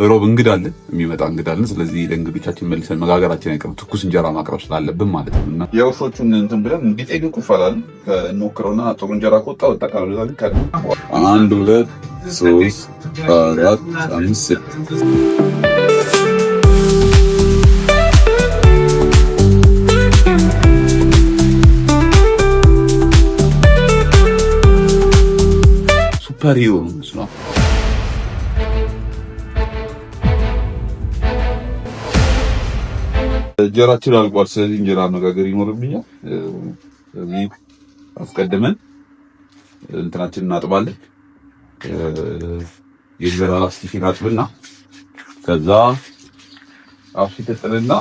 ሮብ እንግዳ አለን፣ የሚመጣ እንግዳ አለን። ስለዚህ ለእንግዶቻችን መልሰን መጋገራችን አይቀርም፣ ትኩስ እንጀራ ማቅረብ ስላለብን ማለት ነው። እና የውሾቹን እንትን ብለን እንዲጤግ ይፈላል እንሞክረውና ጥሩ እንጀራ ከወጣ ወጣ። አንድ፣ ሁለት፣ ሶስት፣ አራት፣ አምስት፣ ስድስት። Super hero ነው። እንጀራችን አልቋል። ስለዚህ እንጀራ መጋገር ይኖርብኛል። ስለዚህ አስቀድመን እንትናችን እናጥባለን። የእንጀራ ላስቲክ እናጥብና ከዛ አብሲት እጥልና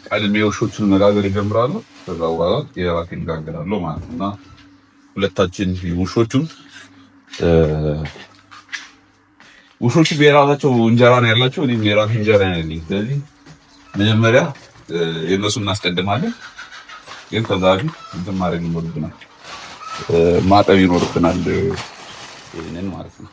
ቀድሜ ውሾቹን መጋገር ይጀምራሉ። ከዛ በኋላ የራሴን እጋግራለሁ ማለት ነው። እና ሁለታችን ውሾቹን፣ ውሾቹ የራሳቸው እንጀራ ነው ያላቸው፣ እኔም የራሴ እንጀራ ነው ያለኝ። ስለዚህ መጀመሪያ የእነሱን እናስቀድማለን። ግን ከዛ በፊት እንትን ማድረግ ይኖርብናል፣ ማጠብ ይኖርብናል ይህንን ማለት ነው።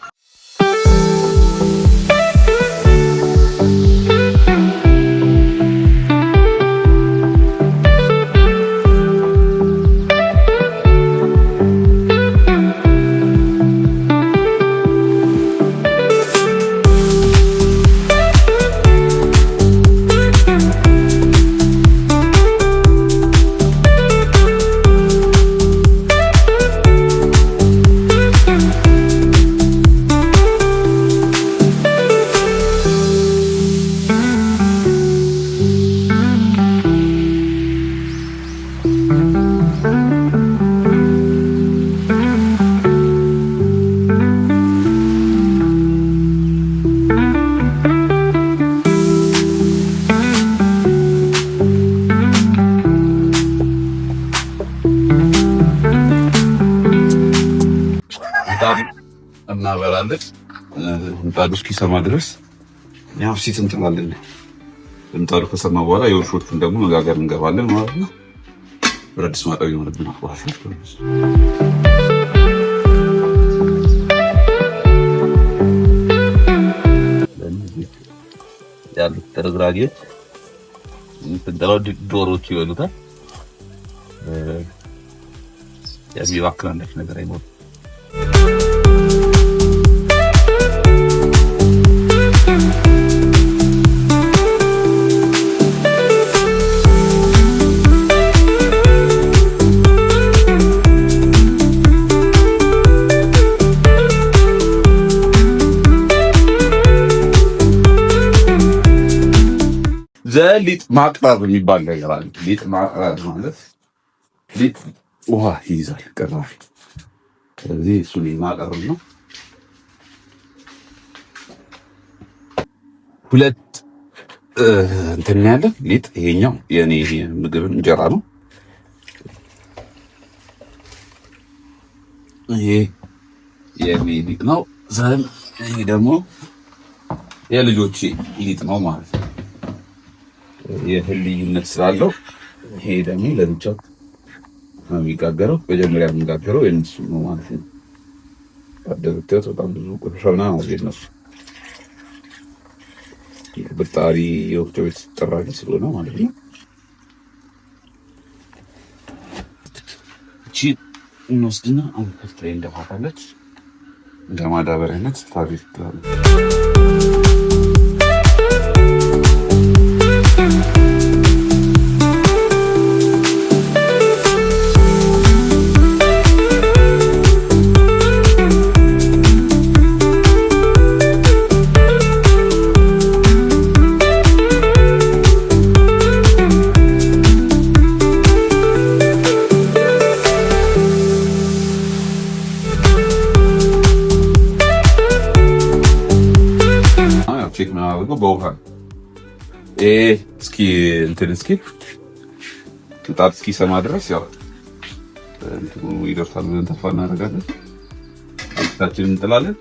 እናበራለን። ምጣዱ እስኪሰማ ድረስ ያው ሲት እንጥላለን። ምጣዱ ከሰማ በኋላ የውሾቹን ደግሞ መጋገር እንገባለን ማለት ነው። ብረት ድስት ማጠብ ይኖርብናል። ያሉት ተረግራጊዎች ዶሮዎቹ ይበሉታል። የሚባክን አንዳች ነገር አይኖርም። ዘሊጥ ማቅረብ የሚባል ነገር አለ። ሊጥ ማቅረብ ማለት ሊጥ ውሃ ይይዛል ቅራፊ። ስለዚህ እሱን ማቅረብ ነው። ሁለት እንትን ያለ ሊጥ፣ ይሄኛው የኔ ምግብ እንጀራ ነው። ይሄ የኔ ሊጥ ነው። ዘን ይሄ ደግሞ የልጆቼ ሊጥ ነው ማለት ነው። የእህል ልዩነት ስላለው ይሄ ደግሞ ለብቻው ነው የሚጋገረው። መጀመሪያ የሚጋገረው የእነሱ ነው ማለት ነው። እንደምታዩት በጣም ብዙ ቆሻሻ ምናምን አለ የእነሱ ብጣሪ የወፍጮ ቤት ጠራጊ ስለሆነ ማለት ነው። እቺ እንወስድና አትክልት ላይ እንደፋታለች፣ እንደ ማዳበሪያነት ታገለግላለች። Check የምናደርገው በውሃ ነው። እስኪ እንትን እስኪ ምጣድ እስኪሰማ ድረስ ያው እንትኑ ይደርሳል ብለን ተስፋ እናደርጋለን። አምስታችንን እንጥላለን።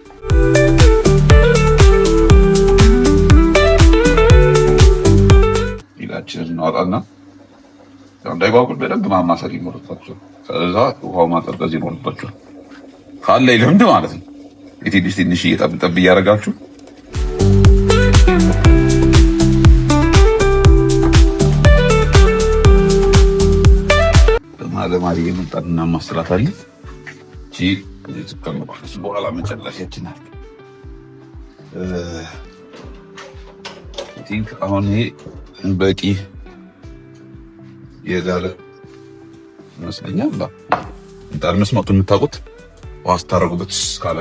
ሊጣችንን እናወጣና እንዳይጓጉል በደንብ ማማሰል ይኖርባቸዋል። ከዛ ውሃው ማቀዝቀዝ ይኖርባቸዋል። ካለ ልምድ ማለት ነው። የትንሽ ትንሽ እየጠብጠብ እያደረጋችሁ። ለማሪ የመጣን እናማስላታለን። እቺ ትቀመጣለች። በኋላ መጨረሻችን ናት። Think አሁን ይሄ በቂ የጋለ ይመስለኛል። ምጣድ መስማቱ የምታውቁት ውሃ ስታደርጉበት ካለ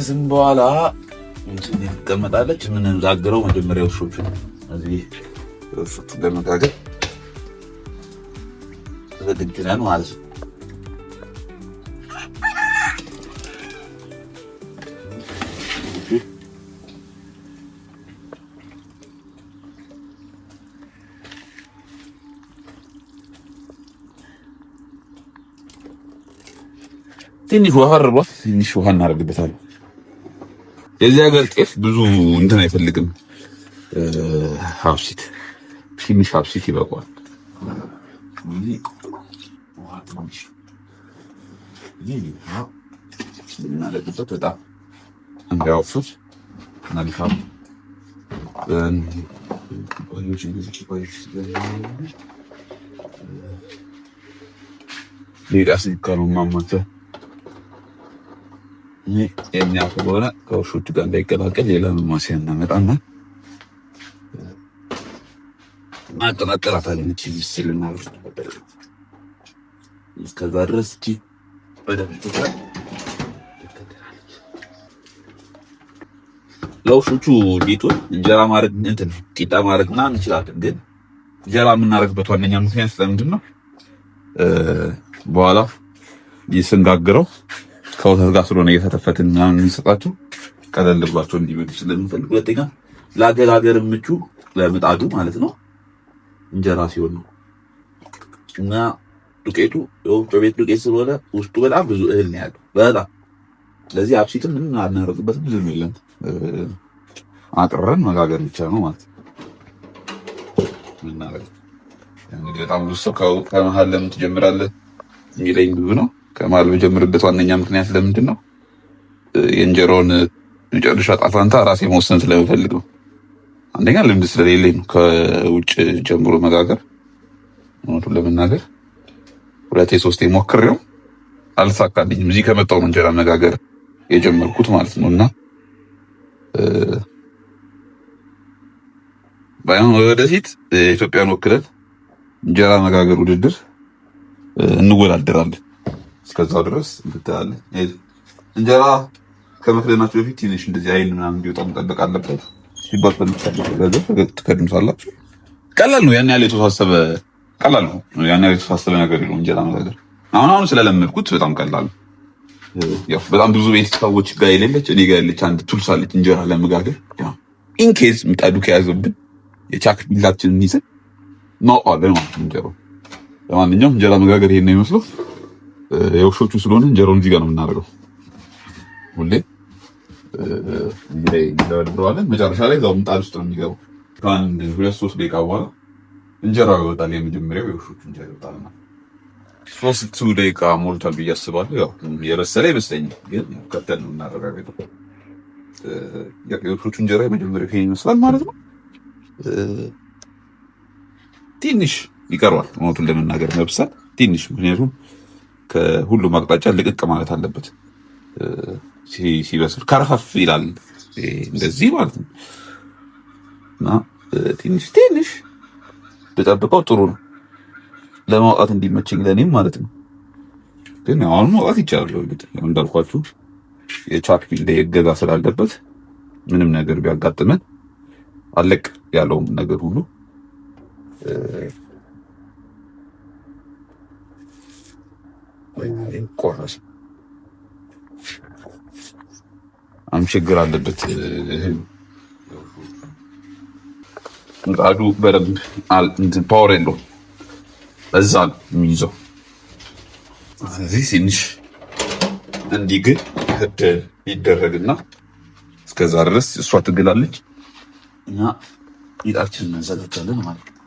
ዝም በኋላ ትቀመጣለች። የምንጋግረው መጀመሪያ ውሾቹ እዚህ ውሾቹ ለመጋገር ዝግጁ ነን ማለት ነው። ትንሽ ውሃ አርቧት፣ ትንሽ ውሃ እናደርግበታለን። የዚህ ሀገር ጤፍ ብዙ እንትን አይፈልግም። ሀብሲት ትንሽ ሀብሲት ይበቋል። እናደርግበት በጣም እንዳያወፍር መልካም። ሌላ ስልካሉ ማማተ የኛ ስለሆነ ከውሾቹ ጋር እንዳይቀላቀል ሌላ መማሲያ እናመጣና ማቀላቀላታለን። እቺ ምስልና እስከዛ ድረስ እቺ በደንብ ትከተላለች። ለውሾቹ ሊጡን እንጀራ ማድረግ እንትን ቂጣ ማድረግ ምናምን እንችላለን፣ ግን እንጀራ የምናደርግበት ዋነኛ ምክንያት ስለምንድን ነው? በኋላ ስንጋግረው ከወተት ጋር ስለሆነ እየተተፈትን ምናምን የሚሰጣቸው ቀለል ብሏቸው እንዲበሉ ስለምንፈልግ፣ ሁለተኛ ለአገጋገር ምቹ ለምጣዱ ማለት ነው እንጀራ ሲሆን ነው። እና ዱቄቱ የወፍጮ ቤት ዱቄት ስለሆነ ውስጡ በጣም ብዙ እህል ነው ያለው በጣም። ስለዚህ አብሲትም ምንም አናደርግበትም፣ ዝም የለም አጥረን መጋገር ብቻ ነው ማለት ነው። እንግዲህ በጣም ብዙ ሰው ከመሀል ለምን ትጀምራለህ የሚለኝ ብዙ ነው። ከመሀል በጀምርበት ዋነኛ ምክንያት ለምንድን ነው? የእንጀራውን መጨረሻ ጣፋንታ ራሴ መወሰን ስለምፈልግ ነው። አንደኛ ልምድ ስለሌለኝ ነው ከውጭ ጀምሮ መጋገር። እውነቱን ለመናገር ሁለቴ ሶስቴ ሞክሬው አልሳካልኝም። እዚህ ከመጣሁ ነው እንጀራ መጋገር የጀመርኩት ማለት ነው። እና ባይሆን ወደፊት ኢትዮጵያን ወክለን እንጀራ መጋገር ውድድር እንወዳደራለን። እስከዛው ድረስ እንትታለ እንጀራ ከመክደናችሁ በፊት ትንሽ እንደዚህ አይን ምናምን እንዲወጣ መጠበቅ አለበት ሲባል ሰምቻለሁ። ትከድኑታላችሁ። ቀላል ነው። ያን ያህል የተወሳሰበ ቀላል ነው። ያን ያህል የተወሳሰበ ነገር የለውም እንጀራ መጋገር። አሁን አሁን ስለለመድኩት በጣም ቀላል ነው። ያው በጣም ብዙ ቤት ሰዎች ጋር የሌለች እኔ ጋር ያለች አንድ tools አለች እንጀራ ለመጋገር። ያው in case ምጣዱ ከያዘብን የቻክ ቢላችንን ይዘን እናውቀዋለን ማለት ነው እንጀራው። ለማንኛውም እንጀራ መጋገር ይሄን ነው የሚመስለው። የውሾቹ ስለሆነ እንጀራውን እዚህ ጋር ነው የምናደርገው። ሁሌ እዚህ ላይ እንደበድረዋለን። መጨረሻ ላይ እዛው ምጣድ ውስጥ ነው የሚገባው። ከአንድ 2-3 ደቂቃ በኋላ እንጀራው ይወጣል። የመጀመሪያው የውሾቹ እንጀራ ይወጣል። 3 ደቂቃ ሞልቷል ብዬ አስባለሁ። ያው የበሰለ ይመስለኛል፣ ግን ከተን ነው እናረጋግጠው። የውሾቹ እንጀራ የመጀመሪያው ይሄን ይመስላል ማለት ነው። ትንሽ ይቀረዋል እውነቱን ለመናገር መብሰል ትንሽ፣ ምክንያቱም ከሁሉም አቅጣጫ ልቅቅ ማለት አለበት። ሲበስል ከረፈፍ ይላል እንደዚህ ማለት ነው። እና ትንሽ ትንሽ ብጠብቀው ጥሩ ነው ለማውጣት እንዲመቸኝ ለእኔም ማለት ነው። ግን አሁን ማውጣት ይቻላል። እንዳልኳችሁ የቻክ ቢላ እገዛ ስላለበት ምንም ነገር ቢያጋጥመን አለቅ ያለውም ነገር ሁሉ ቆረስ አም ችግር አለበት። ምጣዱ በደንብ power የለውም። በዛ ነው የሚይዘው። ስለዚህ ትንሽ እንዲግል ይደረግና እስከዛ ድረስ እሷ ትግላለች እና ሊጣችንን እናዘጋጃለን ማለት ነው።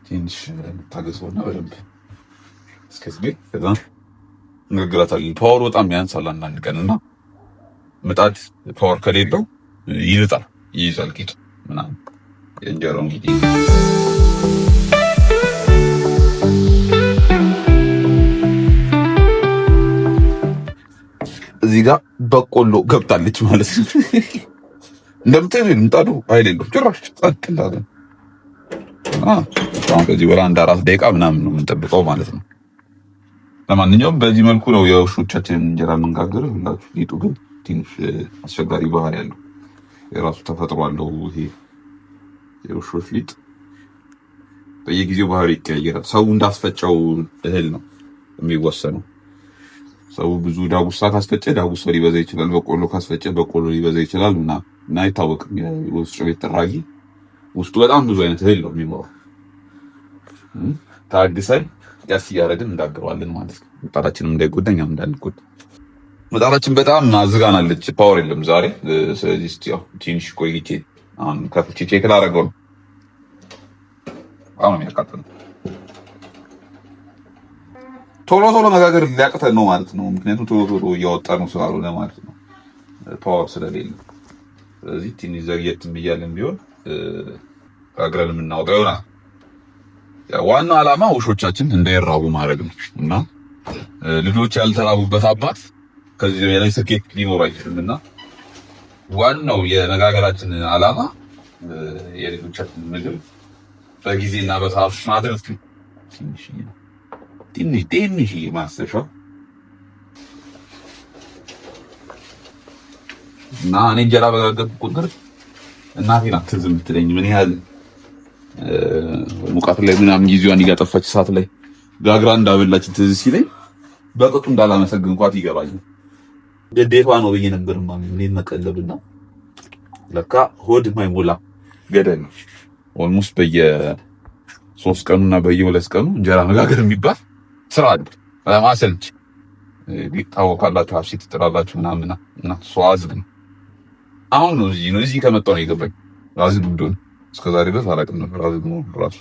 ትንሽ ታገሰውና በደንብ እስከዚህ ከዛ እንጋግራታለን። Power ኡ በጣም ያንሳል አንዳንድ ቀን እና ምጣድ power ከሌለው ይልጣል፣ ይይዛል ቂጡ ምናምን የእንጀራውን ቂጥ። እዚህ ጋር በቆሎ ገብታለች ማለት ነው። እንደምታዩ ምጣዱ ኃይል የለውም ጭራሽ፣ ጸጥ እንዳለ። አሁን ከዚህ በኋላ አንድ 4 ደቂቃ ምናምን ነው የምንጠብቀው ማለት ነው። ለማንኛውም በዚህ መልኩ ነው የውሾቻችንን እንጀራ የምንጋግረው። ሁላችሁ ሊጡ ግን ትንሽ አስቸጋሪ ባህሪ ያለው የራሱ ተፈጥሮ አለው። ይሄ የውሾች ሊጥ በየጊዜው ባህሪ ይቀያየራል። ሰው እንዳስፈጨው እህል ነው የሚወሰነው። ሰው ብዙ ዳጉሳ ካስፈጨ ዳጉሳ ሊበዛ ይችላል። በቆሎ ካስፈጨ በቆሎ ሊበዛ ይችላል እና አይታወቅም። የወፍጮ ቤት ጥራጊ ውስጡ በጣም ብዙ አይነት እህል ነው የሚኖረው። ታግሰን ቀስ እያደረግን እንጋግረዋለን ማለት ነው። ምጣዳችንም እንዳይጎዳ እኛም እንዳንጎዳ። ምጣዳችን በጣም አዝጋናለች። Power የለም ዛሬ። ስለዚህ እስኪ ያው ትንሽ ቆይቼ አሁን ከፍቼ check ላደርገው ነው። በጣም ነው የሚያቃጥለው። ቶሎ ቶሎ መጋገር ሊያቅተን ነው ማለት ነው። ምክንያቱም ቶሎ ቶሎ እያወጣ ነው ስላልሆነ ማለት ነው፣ power ስለሌለ። ስለዚህ ትንሽ ዘግየትም እያለን ቢሆን ጋግረን የምናወጣው ይሆናል። ዋናው ዓላማ ውሾቻችን እንዳይራቡ ማድረግ ነው እና ልጆች ያልተራቡበት አባት ከዚህ በላይ ስኬት ሊኖር አይችልም እና ዋናው የመጋገራችን ዓላማ የልጆቻችን ምግብ በጊዜና በሰዓት ማድረስ ነው። ትንሽ ትንሽ ማሰሻ እና እኔ እንጀራ በጋገርኩ ቁጥር እናቴ ናት ትዝ የምትለኝ፣ ምን ያህል ሙቀት ላይ ምናምን ጊዜዋን እያጠፋች ሰዓት ላይ ጋግራ እንዳበላችን ትዝ ሲለኝ በቅጡ እንዳላመሰግንኳት ይገባኛል። ግዴቷ ነው ብዬ ነበር ማሚ እኔን መቀለብና ለካ ሆድ የማይሞላ ገደል ነው። Almost በየ3 ቀኑና በየ2 ቀኑ እንጀራ መጋገር የሚባል ስራ አለ። በጣም አሰልቺ፣ ታወቃላችሁ፣ አብሲት ትጥላላችሁ ምናምን እና እሱ አዝግ ነው። አሁን ነው እዚህ ከመጣሁ ነው የገባኝ አዝግ እንደሆነ። እስከዛሬ ድረስ አላውቅም ነበር አዝግ መሆኑን ራሱ።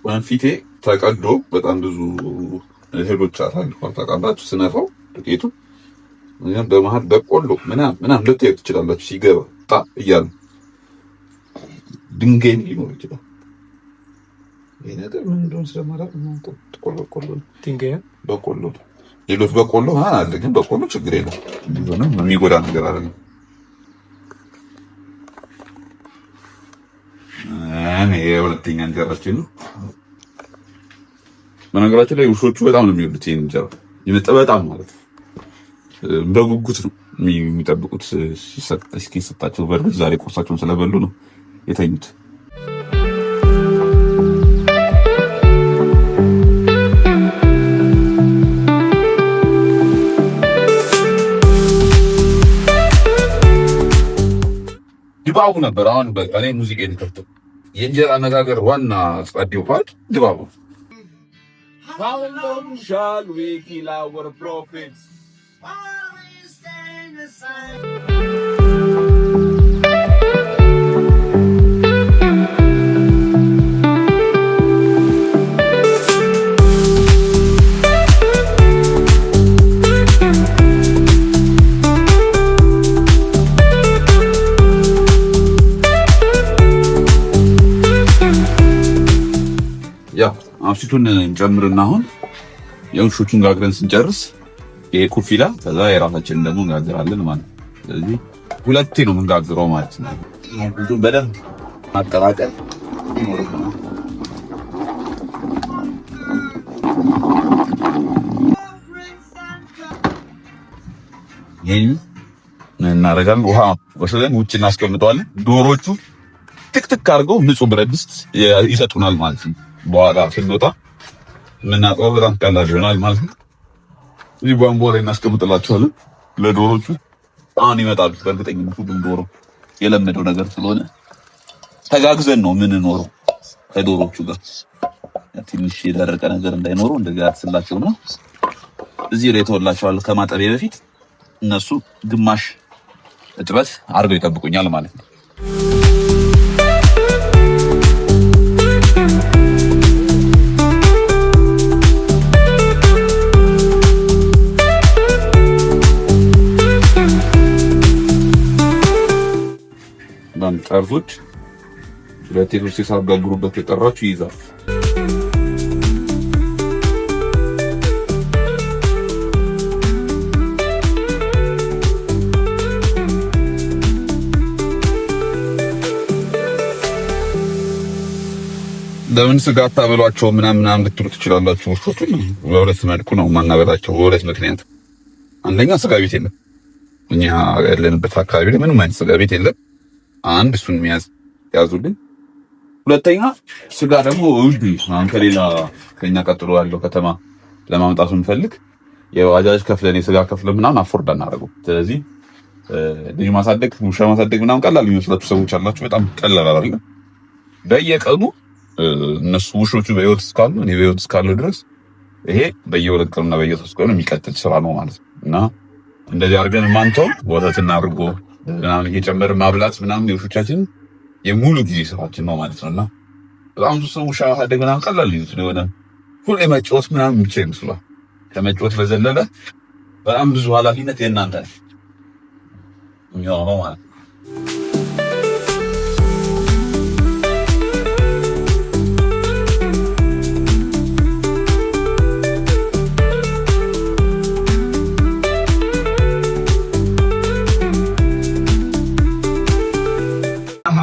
ወንፊቴ ተቀዶ በጣም ብዙ እህሎች አሳልፏል። ታውቃላችሁ፣ ስነፋው ዱቄቱ በመሀል በቆሎ ምናምን ምናምን ልታዩ ትችላላችሁ። ሲገባ ጣ እያሉ ድንጋይም ሊኖር ይችላል። ይሄ ነገር ምን እንደሆነ ስለማላውቅ ጥቁር በቆሎ ነው። ድንጋይ። በቆሎ ነው። ሌሎች በቆሎ ምናምን አለ፣ ግን በቆሎ ችግር የለም፣ ቢሆንም የሚጎዳ ነገር አይደለም። እኔ የሁለተኛ እንጀራችን ነው። በነገራችን ላይ ውሾቹ በጣም ነው የሚወዱት ይሄን እንጀራ፣ ይመጣ በጣም ማለት ነው። በጉጉት ነው የሚጠብቁት እስኪሰጣቸው። በእርግጥ ዛሬ ቁርሳቸውን ስለበሉ ነው የተኙት። ድባቡ ነበር። አሁን በቃ እኔ ሙዚቃ የተከፍተው የእንጀራ አነጋገር ዋና ጸዴው part ድባቡ። How long shall we kill our prophets? While we stand aside. ያው አብሲቱን እንጨምርና አሁን የውሾቹን ጋግረን ስንጨርስ ይሄ ኩፊላ ከዛ የራሳችንን ደግሞ እንጋግራለን ማለት ነው። ስለዚህ ሁለቴ ነው የምንጋግረው ማለት ነው። አብሲቱን በደንብ ማቀላቀል ይኖርብናል። ይህን እናደርጋለን። ውሃ ወስደን ውጭ እናስቀምጠዋለን። ዶሮቹ ትክትክ አድርገው ንጹህ ብረት ድስት ይሰጡናል ማለት ነው። በኋላ ስንወጣ የምናጥበው በጣም ቀላል ይሆናል ማለት ነው። እዚህ ቧንቧ ላይ እናስቀምጥላቸዋለን ለዶሮቹ። አሁን ይመጣሉ በእርግጠኝነት። ሁሉም ዶሮ የለመደው ነገር ስለሆነ ተጋግዘን ነው የምንኖረው ከዶሮቹ ጋር። ትንሽ የደረቀ ነገር እንዳይኖረው እንደዚህ አርስላቸው ነው። እዚህ ላይ ተወላቸዋል። ከማጠቤ በፊት እነሱ ግማሽ እጥበት አድርገው ይጠብቁኛል ማለት ነው። ጠርዞች ሁለቴ ሶስቴ ሳትጋግሩበት የጠራችሁ ይይዛል። ለምን ስጋ አታበሏቸው ምናምን ምናምን ልትሉ ትችላላችሁ። ውሾቹን በሁለት መልኩ ነው የማናበላቸው፣ በሁለት ምክንያት። አንደኛ ስጋ ቤት የለም፣ እኛ ያለንበት አካባቢ ላይ ምንም አይነት ስጋ ቤት የለም። አንድ እሱን የሚያዝ ያዙልኝ። ሁለተኛ ስጋ ደግሞ ውድ አሁን ከሌላ ከኛ ቀጥሎ ያለው ከተማ ለማምጣት ስንፈልግ የባጃጅ ከፍለን የስጋ ከፍለን ምናምን afford አናደርገው። ስለዚህ ልጅ ማሳደግ ውሻ ማሳደግ ምናምን ቀላል የሚመስላችሁ ሰዎች አላችሁ። በጣም ቀላል አይደለም። በየቀኑ እነሱ ውሾቹ በህይወት እስካሉ እኔ በህይወት እስካለሁ ድረስ ይሄ በየሁለት ቀኑና በየሶስት ቀኑ የሚቀጥል ስራ ነው ማለት ነው እና እንደዚህ አድርገን ማንተው ወተትና አድርጎ ምናምን እየጨመርን ማብላት ምናምን የውሾቻችን የሙሉ ጊዜ ስራችን ነው ማለት ነው እና በጣም ብዙ ሰው ውሻ ማሳደግ ምናምን ቀላል ይመስል የሆነ ሁሌ መጫወት ምናምን ብቻ ይመስሏል። ከመጫወት በዘለለ በጣም ብዙ ኃላፊነት የእናንተ ነው የሚሆነው ማለት ነው።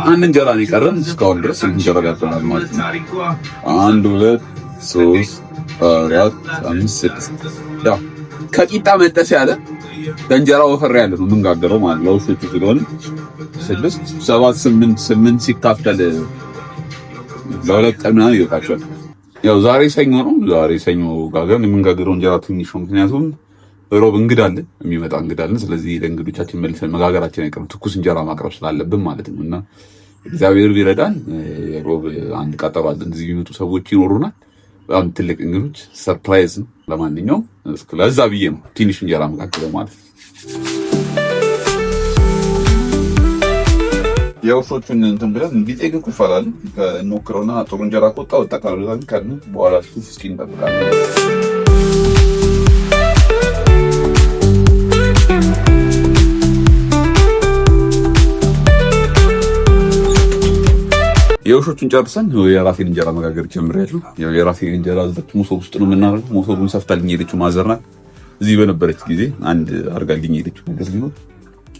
አንድ እንጀራ ነው የቀረን እስካሁን ድረስ እንጀራ ጋግረናል ማለት ነው። 1 2 3 4 5 6 ያው ከቂጣ መጠስ ያለ ከእንጀራ ወፈር ያለ ነው የምንጋገረው ማለት ነው። ለውሾቹ ስለሆነ 6 7 8 8 ሲካፈል ለሁለት ቀን ምናምን ይበቃቸዋል። ያው ዛሬ ሰኞ ነው። ዛሬ ሰኞ ጋገርን የምንጋገረው እንጀራ ትንሽ ነው፣ ምክንያቱም ሮብ እንግዳ አለን፣ የሚመጣ እንግዳ አለን። ስለዚህ ለእንግዶቻችን መልሰን መጋገራችን አይቀርም፣ ትኩስ እንጀራ ማቅረብ ስላለብን ማለት ነው። እና እግዚአብሔር ቢረዳን ሮብ አንድ ቀጠሮ አለን፣ እዚህ የሚመጡ ሰዎች ይኖሩናል። በጣም ትልቅ እንግዶች፣ surprise ነው። ለማንኛውም ለዛ ብዬ ነው ትንሽ እንጀራ መጋገረው ማለት ነው። የውሾቹን እንትን ብለን ቢጤ ግን ኩፋላል እንሞክረውና ጥሩ እንጀራ ከወጣ ወጣ ካልሆነ በኋላ እስኪ እንጠብቃለን። የውሾቹን ጨርሰን የራሴን እንጀራ መጋገር ጀምሬያለሁ። የራሴን እንጀራ እዛች መሶብ ውስጥ ነው የምናደርገው። መሶቡን ሰፍታልኝ ሄደችው ማዘር ናት። እዚህ በነበረች ጊዜ አንድ አድርጋልኝ ሄደችው ነገር ቢኖር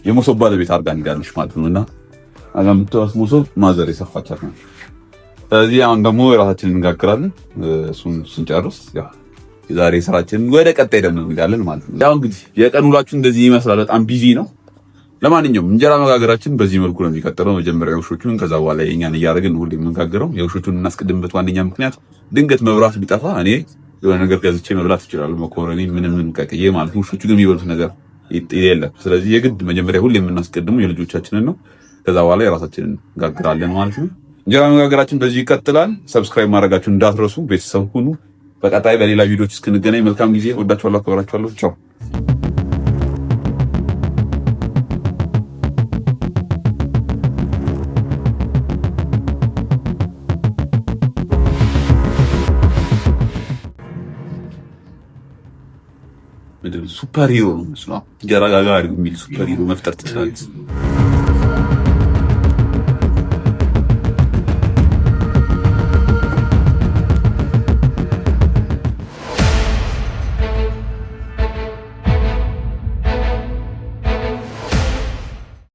የመሶብ ባለቤት አድርጋ እንዳለች ማለት ነው። እና አጋምተዋስ መሶብ ማዘር የሰፋቻት ነው። ስለዚህ አሁን ደግሞ የራሳችንን እንጋግራለን። እሱን ስንጨርስ ያው የዛሬ ስራችንን ወደ ቀጣይ ደግሞ እንሄዳለን ማለት ነው። ያው እንግዲህ የቀን ውሏችን እንደዚህ ይመስላል። በጣም busy ነው። ለማንኛውም እንጀራ መጋገራችን በዚህ መልኩ ነው የሚቀጥለው። መጀመሪያ የውሾቹን ከዛ በኋላ የኛን እያደረግን ሁሌ የምንጋገረው። የውሾቹን እናስቀድምበት ዋነኛ ምክንያት ድንገት መብራት ቢጠፋ እኔ የሆነ ነገር ገዝቼ መብላት እችላለሁ፣ መኮረኒ ምንም ምን ቀቅዬ ማለት ነው። ውሾቹ ግን የሚበሉት ነገር የለም። ስለዚህ የግድ መጀመሪያ ሁሌ የምናስቀድመው የልጆቻችንን ነው። ከዛ በኋላ የራሳችንን እንጋግራለን ማለት ነው። እንጀራ መጋገራችን በዚህ ይቀጥላል። subscribe ማድረጋችሁን እንዳትረሱ። ቤተሰብ ሁኑ። በቀጣይ በሌላ ቪዲዮዎች እስክንገናኝ መልካም ጊዜ። ወዳችኋለሁ፣ አከብራችኋለሁ። ቻው። super hero ነው መስሏ። እንጀራ ጋጋሪ የሚል super hero መፍጠር ትችላለህ።